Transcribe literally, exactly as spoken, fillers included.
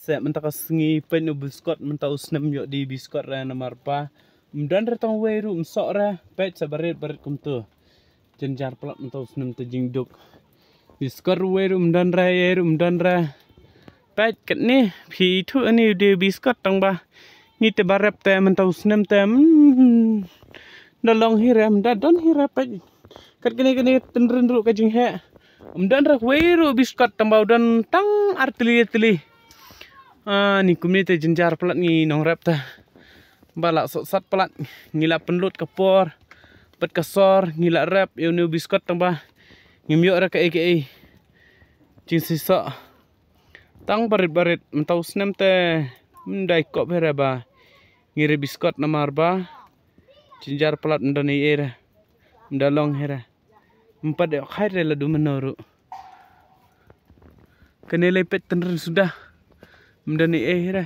Seh mynta ka sngi peit une u biskot, mynta u snem ïoh die biskot re namar ba ym don re tang wei ruh, ym soh re, peit sa barit barit kumto. Jynjar palat mynta u snem te jingduk. Biskot ruh wei ruh ym don re, ei ruh ym don re. Peit katne, phi ithuh une u die biskot tang ba ngi te ba rep te mynta u snem te, mm, da long hi re, ym da don hi re, peit. Kat kane kane tynrin ruh ka jingheh. Ym don re wei ruh biskot tang ba u don tang ar tylli tylli. Ah, ni kumne te jynjar palat ngi nongrep te. Ba la sohsat palat, ngi la pynlut ka por bad ka sor, ngi la rep ïa une u biskot tang ba ngim ïoh re kaei kaei. Jingshisha tang barit barit, mynta u snem te ym dei kop hi re ba ngi rep biskot namar ba jynjar palat ym don ei ei re, ym da long hi re. Ym pat ïoh khai re la dum mynno ruh. Kane lei peit tynrin suda, ym don ei ei hi re.